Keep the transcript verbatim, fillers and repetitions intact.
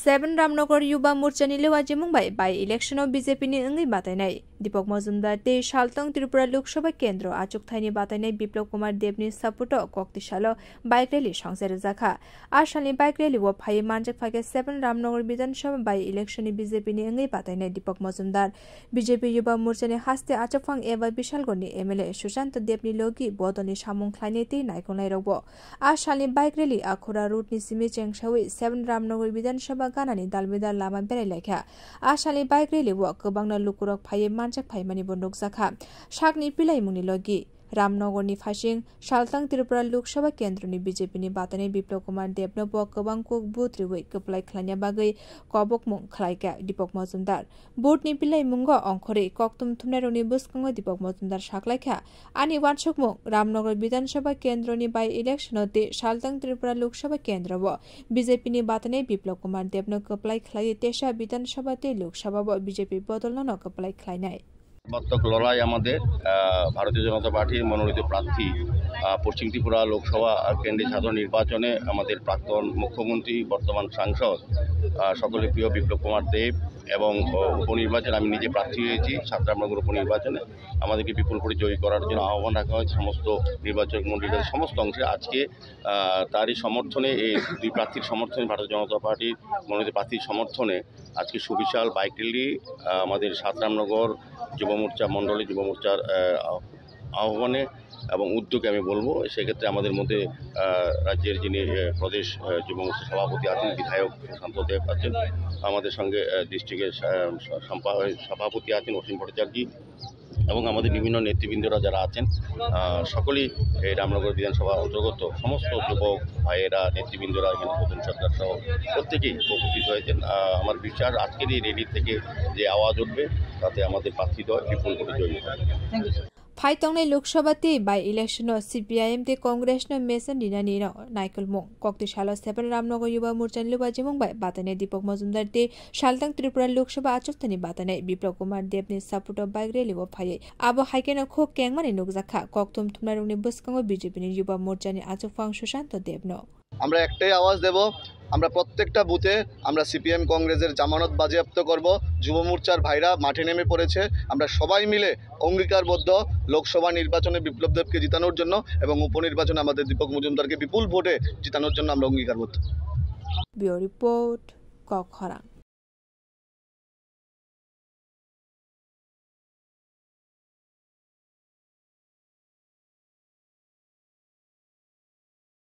Seven Ramnagar Yuba Morchani lewa jemung bai by election o B J P ni wngwi batainai Deepak Majumdar tei Saltang Tripura Lok Sabha kendro achukthai ni batainai Biplab Kumar Deb ni support o kokti salo bike rally songcha rwjakha. A salni bike rally o phaiwi manjak phaikha Seven Ramnagar Bidhan Sabha by election ni B J P ni wngwi batainai Deepak Majumdar. B J P Yuba Morchani haste achukphang eba Bishalgarh ni M L A Sushanta Deb ni logi bodol ni samung khlainai tei naikolnai rokbo. A salni bike rally Akhura road ni simi chengsawi Seven Ramnagar Bidhan Sabha ganani dalbidal lama berai laikha. A salni bike rally o kwbangna lukurok phaiwi manjak phaimani bo nukjakha. Sakni pilaimungni logi Ramnagar ni phaising Saltang Tripura Lok Sabha kendroni B J P ni batainai Biplab Kumar Debno bo kwbang kuk vote riwi kwplai khlaina bagwi kobokmung khlaikha Deepak Majumdar. Vote ni pilaimungo ongkhorwi kokthum thumnairokni bwskango Deepak Majumdar saklaikha, ani uansukmung Ramnagar Bidhan Sabha kendroni by election o tei Saltang Tripura Lok Sabha kendro o B J P ni batainai Biplab Kumar Debno kwplai khlaiwi tesa Bidhan Sabha tei Lok Sabha o B J P bodolno no kwplai khlainai. সর্বাত্মক লড়াই আমাদের, আহ, ভারতীয় জনতা পার্টির মনোনীত প্রার্থী, আহ, পশ্চিম ত্রিপুরা লোকসভা কেন্দ্রে সাধারণ নির্বাচনে আমাদের প্রাক্তন মুখ্যমন্ত্রী, বর্তমান সাংসদ, আহ, সকলের প্রিয় বিপ্লব কুমার দেব এবং, আহ, উপনির্বাচন আমি নিজে প্রার্থী হয়েছি, সাত রামনগর উপনির্বাচনে। আমাদেরকে বিপুল ভোটে জয়ী করার জন্য আহ্বান রাখা হয়েছে সমস্ত নির্বাচক মণ্ডলীর সমস্ত অংশে। আজকে, আহ, তারই সমর্থনে, এই দুই প্রার্থীর সমর্থনে, ভারতীয় জনতা পার্টির মনোনীত প্রার্থীর সমর্থনে আজকে সুবিশাল বাইক র্যালি, আহ, আমাদের সাত রামনগর যুব মোর্চা মণ্ডলী, যুব মোর্চার, আহ, আহ্বানে এবং উদ্যোগে আমি বলবো। সেক্ষেত্রে আমাদের মধ্যে, আহ, রাজ্যের যিনি, আহ, প্রদেশ, আহ, যুব মোর্চা সভাপতি আছেন, বিধায়ক সুশান্ত দেব আছেন, আমাদের সঙ্গে, আহ, ডিস্ট্রিক্টের, আহ, সম্পা-, সভাপতি আছেন অসীম ভট্টাচার্য এবং আমাদের বিভিন্ন নেতৃবৃন্দরা যারা আছেন, আহ, সকলেই এই রামনগর বিধানসভা অন্তর্গত সমস্ত যুবক ভাইয়েরা, নেতৃবৃন্দরা, এখানে প্রতুল সরকার সহ প্রত্যেকেই উপস্থিত হয়েছেন। আহ, আমার বিশ্বাস আজকের এই র্যালি থেকে যে আওয়াজ উঠবে, তাতে আমাদের প্রার্থী দল বিপুল ভোটে জয়ী হবে। Phai tongnai Lok Sabha tei by election o C P I M tei Congress no mesen rinani no naikolmung. Kokti salo Seven Ramnagar Yuba Morchani lubajimung bai batainai Deepak Majumdar tei Saltang Tripura Lok Sabha achukthani batainai Biplab Kumar Deb ni support o bike rally o phaiwi. Abo hai kheno khuk kengmani nukjakha kokthum thumnairokni bwskango B J P ni Yuba Morchani achukphang Sushanta Debno. আমরা একটাই আওয়াজ দেব, আমরা প্রত্যেকটা বুথে আমরা সিপিএম কংগ্রেসের জামানত বাজেয়াপ্ত করব। যুব মোর্চার ভাইরা মাঠে নেমে পড়েছে, আমরা সবাই মিলে অঙ্গীকারবদ্ধ লোকসভা নির্বাচনে বিপ্লব দেবকে জিতানোর জন্য এবং উপনির্বাচনে আমাদের দীপক মজুমদারকে বিপুল ভোটে জিতানোর জন্য আমরা অঙ্গীকারবদ্ধ। Bureau Report, Kokkhorang.